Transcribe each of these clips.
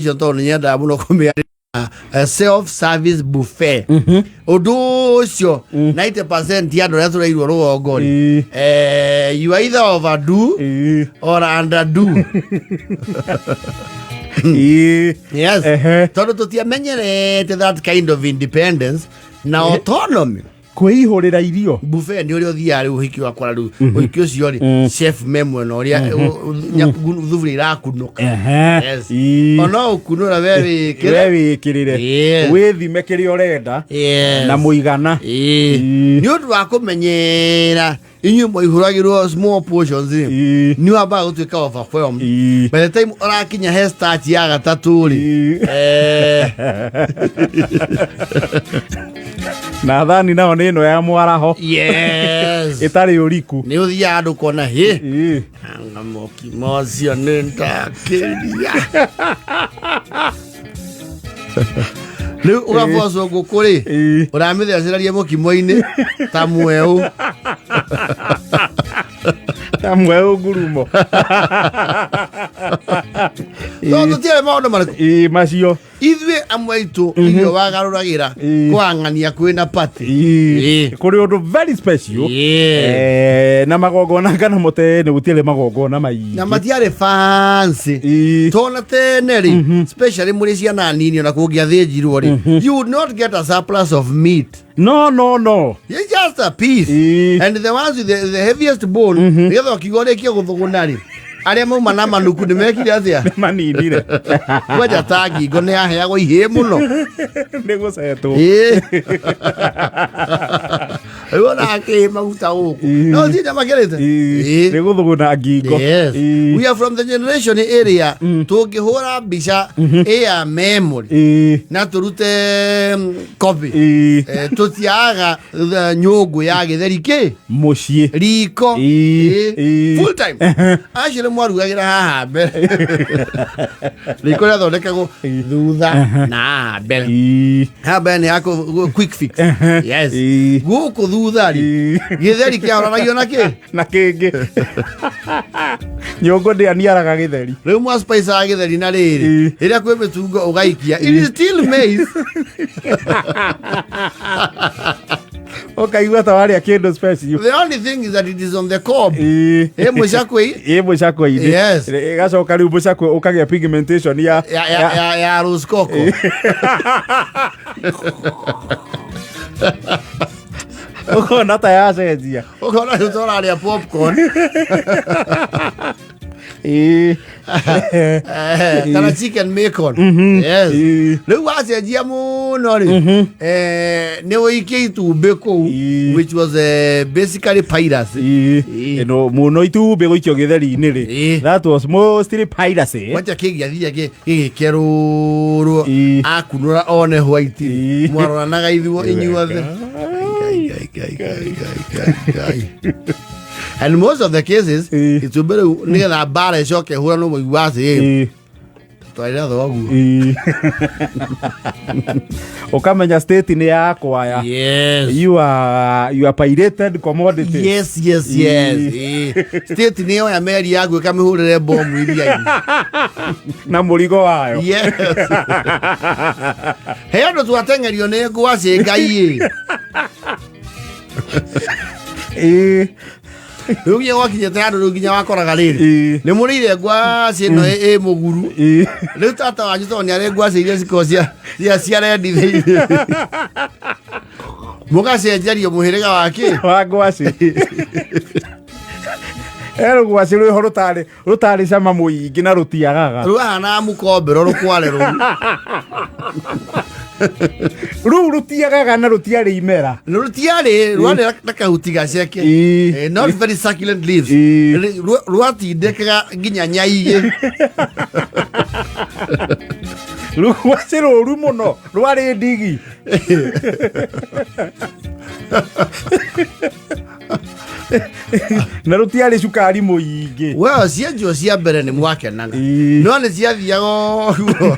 Tondũ nĩ nyendaga mũno kũmĩarĩria self service buffet. Ũndũ ũcio 90% ya andũ arĩa tũreirwo rũgongo rĩ, you are either overdo or underdo. Yes. Tondũ tũtiamenyerete that kind of independence na autonomy. Kwĩihũrĩra irio. Buffet nĩ ũrĩa ũthiaga rĩu ũhiki wakwa rĩu, ũhiki ũcio rĩ, chef me mwena ũrĩa thuburia irakunũka. Yes. Ona ũkunũra we wĩkĩre. We wĩkĩrĩre. Wĩthime kĩrĩa ũrenda na mũigana. Nĩ ũndũ wa kũmenyera inyuĩ mwaihũragĩrwo small portions rĩ, nĩ wambaga gũtuĩka overwhelmed. By the time ũrakinya he starch ya gatatũ rĩ, Na thani nayo nĩ ĩno ya mwaraho ĩtarĩ ũriku. Nĩ ũthiaga andũ kona hĩ anga mũkimo ũcio nĩ ndakĩria. Rĩu ũgabocwo ngũkũ rĩ, ũramĩthecereria mũkimo-inĩ ta mweũ. Ta mweũ ngurumo. No tũtiarĩ maũndũ marĩkũ? Ĩĩ, macio. Ithuĩ amwe aitũ irio wagarũragĩra kũang'ania kwĩna pati. Kũrĩ ũndũ very special. Na magongona kana mũtene gũtiarĩ magongona maingĩ. Na matiarĩ fancy. Tona tene rĩ, especially mũrĩ ciana nini, ona kũngĩathĩnjirwo rĩ, you would not get a surplus of meat. No, no, no. It's just a piece. And the ones with the heaviest bone, nĩgetha ũkiuga ũrĩkie gũthũgũna rĩ, arĩa mauma na manuku nĩ mekire atĩa? Maninire. Kwanja ta ngingo nĩ yaheagwo ihĩĩ mũno. Nĩ gũcetwo. Rĩu ona akĩhĩ maguta gũkũ no ti makĩrĩte. Nĩ gũthũgũna ngingo. Yes. We are from the generation ĩrĩa tũngĩhũra mbica ĩ ya memory na tũrute copy. Tũtiaga nyũngũ ya gĩtheri kĩ mũciĩ riko. Full time acio nĩ mwarugagĩra haha mbere, riko rĩathondekagwo thutha na haha mbere. Haha mbere nĩ ya quick fix. Yes. Gũkũ thutha rĩ, gĩtheri kĩahoranagia na kĩ? Na kĩngĩ nyũngũ ndĩaniaraga gĩtheri. Rĩu mwaspicaga gĩtheri na rĩrĩ, rĩrĩa kwĩ mĩtungo ũgaikia, it is still maize. Ũkaigua ta warĩa kĩndũ special. The only thing is that it is on the cob, ĩ mũcakwe. Ĩ mũcakwe-inĩ. Ĩgacoka rĩu mũcakwe ũkagĩa pigmentation ya ya rose coco. Ũkona ta yacenjia. Ũkona rĩu tũrarĩa popcorn. Kana chicken bacon. Yes. Rĩu wacenjia mũno rĩ, nĩ ũikie itumbĩ kũu, which was basically piracy. Ĩno mũno itumbĩ gũikio gĩtheri-inĩ rĩ, that was mostly piracy. Kwanja kĩgĩathire gĩgĩkerũrwo, akunũra one white, mwaroranaga ithuo inyuothe. Ngai, Ngai, Ngai, Ngai, Ngai, Ngai. And most of the cases, itumbĩ rĩu nĩgetha mbara ĩcoke ĩhũranwo, mũigua atĩ twarĩra thoguo. Ũkamenya state nĩ yakwaya. You are pirated commodity. Yes. State nĩ yoya meri yaku ĩkamĩhũrĩre bomu iria-inĩ na mũrigo wayo. Yes, he andũ twateng'erio nĩ ngwacĩ ngai ĩ. Rĩu nginya gwakinyĩte handũ rĩu nginya wakoraga rĩrĩ, nĩ mũrĩire ngwacĩ ĩno ĩ mũguru. Rĩu tata wanyu tondũ nĩ arĩ ngwacĩ iria cikoragwo cia rendi thĩinĩ, mũgacenjerio mũhĩrĩga wa kĩ? Wa ngwacĩ. He rũgwacĩ rwĩho rũtarĩ cama mũingĩ na rũtiagaga. Rwahana mũkombero rũkware rũu. Rũu rũtiagaga na rũtiarĩ imera. Rũtiarĩ, rwarĩ na kahuti gaceke. Not very succulent leaves. Rwatindĩkaga nginya nyaigĩ. Rũgwacĩ rũru mũno rwarĩ ndigi. Na rũtiarĩ cukari mũingĩ. Well, cienjwo cia mbere nĩ mwakenaga, no nĩ ciathiaga ũguo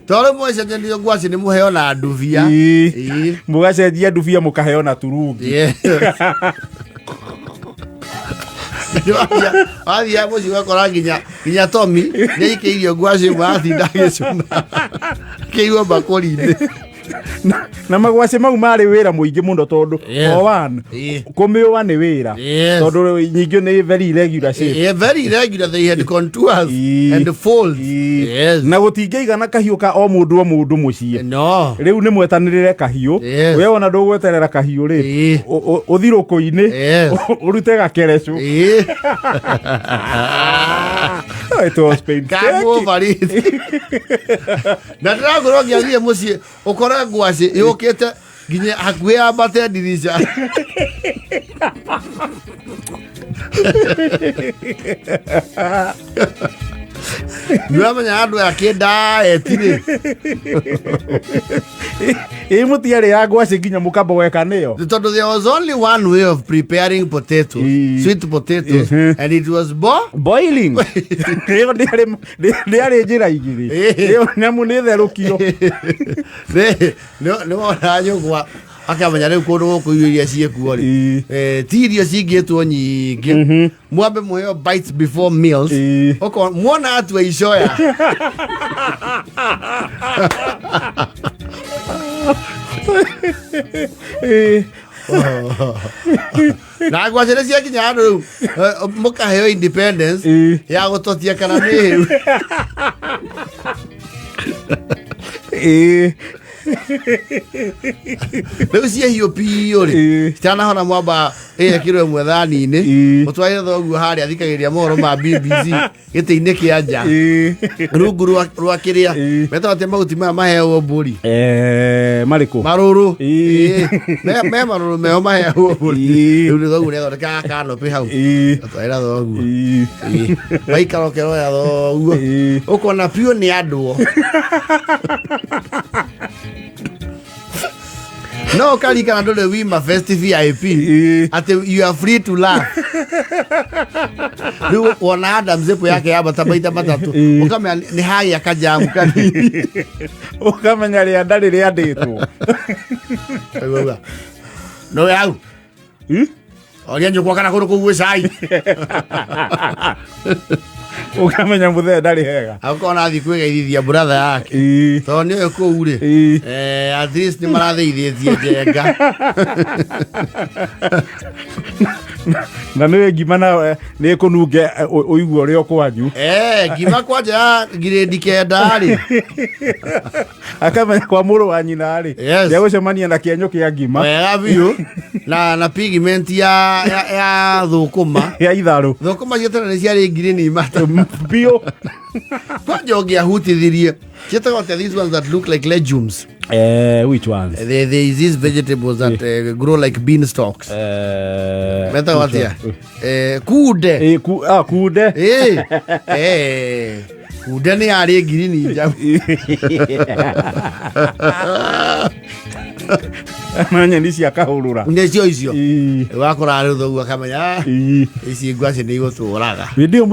tondũ mwacenjanio ngwacĩ nĩ mũheo na ndubia. Mũgacenjia ndubia mũkaheo na turungi. Wathiaga mũciĩ ũgakora nginya Tommy nĩ aikĩirio ngwacĩ ĩmwe atinda agĩcũna akĩigua mbakũri-inĩ. Na magwacĩ mau marĩ wĩra mũingĩ mũno tondũ o one kũmĩũa nĩ wĩra tondũ nyingĩ nĩ very irregular shape. Yeah, very irregular. They had contours and folds. Na gũtingĩigana kahiũ ka o mũndũ o mũndũ mũciĩ. No. Rĩu nĩ mwetanĩrĩre kahiũ. We ona ndũgweterera kahiũ rĩ, ũthi rũkũ-inĩ ũrute gakerecũ. It was painstaking. Kamũbariti. Na ndĩrakwĩra ũngĩathiĩ mũciĩ ũkore ngwacĩ yũkĩte nginya hakuhĩ yambate ndirica. Nĩũramenya andũ aya kĩndaeti rĩ. Ĩ mũtiarĩ ya ngwacĩ nginya mũkamboeka nĩyo. Tondũ there was only one way of preparing potatoes, sweet potatoes, and it was boiling. Ĩyo ndĩarĩ njĩra igĩrĩ. Ĩyo nyamũ nĩ therũkio. Nĩ wona nyũkwa akamenya rĩu kũndũ gũkũ irio iria ciĩkuo rĩ, ti irio cingĩtwo nyingĩ, mwambe mũheo bites before meals. Okorwo muona atua icoya. Na ngwacĩ nĩ ciakinya handũ rĩu mũkaheo independence ya gũtotia kana nĩ hĩu. Rĩu ciĩhiũ biũ rĩ, citanahona mwamba ĩgekĩrwo ĩmwe thani-inĩ, mũtwarĩre thoguo harĩa athikagĩrĩria mohoro ma BBC gĩtĩ-inĩ kĩa nja rungu rwa kĩrĩa metagwo atĩ mahuti maya maheagwo mbũri. Marĩkũ? Marũrũ. Me marũrũ meho maheagwo mbũri. Rĩu nĩ thoguo nĩathondekaga kanopĩ hau, atwarĩra thoguo. Waikara ũkĩroya thoguo ũkona biũ nĩ andũ no ũkarikana ndũrĩ wima fest VIP atĩ you are free to laugh. Rĩu wona Adam Zepo yake yambata maita matatũ, ũkamenya nĩ hagĩa kajamu kanini. Ũkamenya rĩa ndarĩ rĩandĩtwo. Ũkauga, no hau oria nyũkwa kana kũndũ kũu gwĩ cai. Ũkamenya mũthee ndarĩ hega. Akorwo nathiĩ kwĩgeithithia brother yake tondũ nĩoĩ kũu rĩ, at least nĩ maratheithĩtie njenga. Na nĩ ngima na nĩ kũnunge ũigua ũrĩa kwanyu. Ngima kwanja ya ngirĩndi 9 rĩ. Akamenya kwa mũrũ wa nyina rĩ, nĩegũcemania na kĩenyũ kĩa ngima. Wega biũ na pigment ya thũkũma. Ya itharũ. Thũkũma cia tene nĩ ciarĩ ngirini mata. Biũ. Kwanja ũngĩahutithirie ciĩtagwo atĩa, these ones that look like legumes? Which ones? There is these vegetables that grow like bean stalks. Metagwo Which atĩa? one? Kunde. Kunde. Kunde nĩ yarĩ ngirini njabu. Na nyeni cia kahũrũra. Nĩcio icio. Wakora rĩu thoguo akamenya, ici ngwacĩ nĩ igũtũraga. Hĩndĩ ĩyo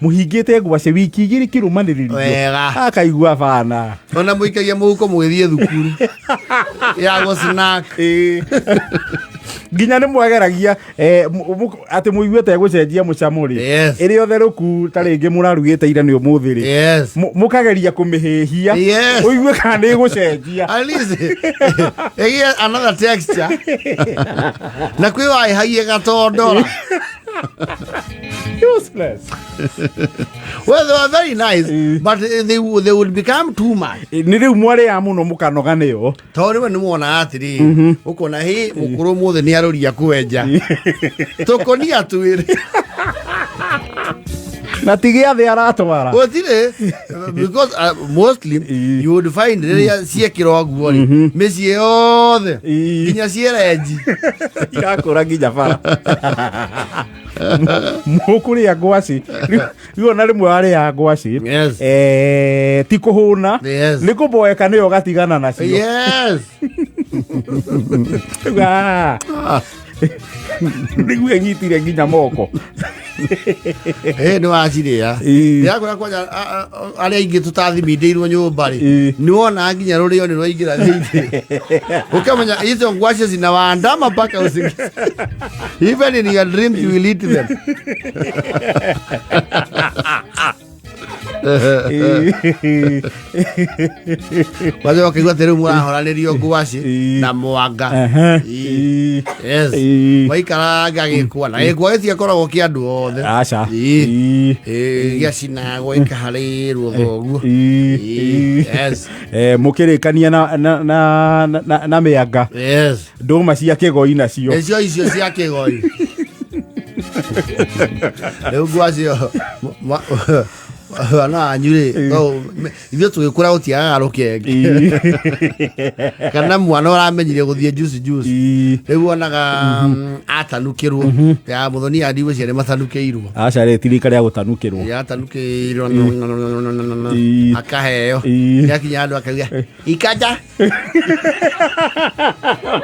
mũhingĩte ngwacĩ wiki igĩrĩ kĩrũmanĩrĩrio. Wega. Akaigua bana. Ona mũikagia mũhuko mũgĩthiĩ thukuru ya gũ snack. Nginya nĩ mwageragia atĩ mũiguĩte gũcenjia mũcamo rĩ, ĩrĩ otherũku ta rĩngĩ mũrarugĩte ira nĩ ũmũthĩ rĩ, mũkageria kũmĩhĩhia ũigue kana nĩ ĩgũcenjia. At least ĩgĩe another texture na kwĩ waĩhagie gatondora. Useless. Well, they were very nice, but they would become too much. Nĩ rĩu mwarĩa mũno mũkanoga nĩyo. Tondũ rĩmwe nĩ muonaga atĩrĩrĩ, ũkona hĩ mũkũrũ mũthĩ nĩ arũria kwenja tũkũnia twĩrĩ. Na ti gĩathĩ aratwara. Gũtirĩ, because mostly you would find rĩrĩa ciekĩrwo guo rĩ, mĩciĩ yothe nginya ciĩrenji irakũra nginya bara mũkũrĩa ngwacĩ. Rĩu ona rĩmwe warĩa ngwacĩ, ti kũhũna, nĩ kũboeka nĩyo ũgatigana nacio. Rĩu, Nĩguo ĩnyitire nginya moko. Ĩ nĩ wacirĩa. Ndĩrakwĩra kwanja arĩa aingĩ tũtathimindĩirwo nyũmba rĩ, nĩ wona nginya rũrĩo nĩ rwaingĩra thĩinĩ, ũkamenya hizo ngwacĩ zinawaandama mpaka usingizi. Even in your dreams you will eat them. Kwanza ũkaigua atĩ rĩu mũrahoranĩrio ngwacĩ na mwanga. Yes. Waikaranga gĩkwa na gĩkwa gĩtiakoragwo kĩa andũ othe. Aca. Gĩacinagwo gĩkaharĩrwo thoguo. Yes. Mũkĩrĩkania na mĩanga. Ndũma cia kĩgoi nacio. Nĩcio icio cia kĩgoi. Rĩu ngwacio ana anyu rĩ, ithuĩ tũgĩkũra gũtiagaga rũkenge kana mwana ũramenyire gũthiĩ juice juice. Rĩu wonaga atanukĩrwo ya mũthoni ya ndigũ ciarĩ matanukĩirwo. Aca rĩ, ti rika rĩa gũtanukĩrwo. Yatanukĩirwo akaheo. Yakinya andũ akauga ikaja.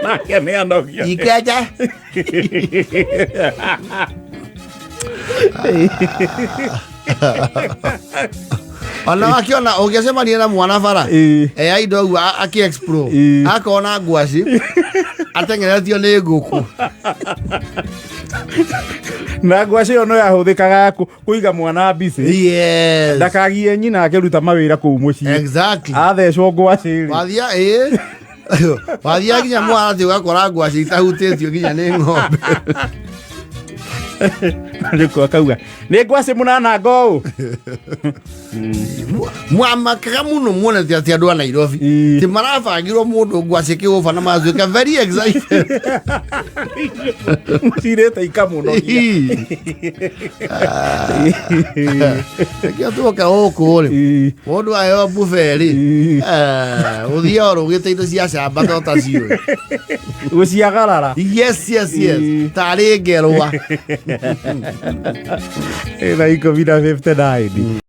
Nake nĩ anogio. Ikaja. Ona wakiona ũngĩcemania na mwana bara eya indo ũguo akĩ explore, akona ngwaci ateng'eretio nĩ ngũkũ. Na ngwacĩ ĩyo no yahũthĩkaga kũiga mwana mbicĩ ndakagie nyina akĩruta mawĩra kũu mũciĩ. Athecwo ngwacĩ rĩ. Wathia ĩ wathia nginya mwarathi ũgakora ngwacĩ itahutĩtio nginya nĩ ng'ombe. Nĩkuo akauga nĩ ngwacĩ mũnananga ũũ. Mwamakaga muno muonete atĩ andũ a Nairobi ti marabangirwo mũndũ ngwacĩ kĩũba na matuĩka very excited. Mũcirĩte ikamũnogia. Nĩkĩo tuoka gũkũ rĩ, mũndũ aheo buffet rĩ, ũthiaga ũrũgĩte indo cia camba to ta ciũĩ. Gũciagarara. Yes. Tarĩ ngerwa. Thaa 10 na 59.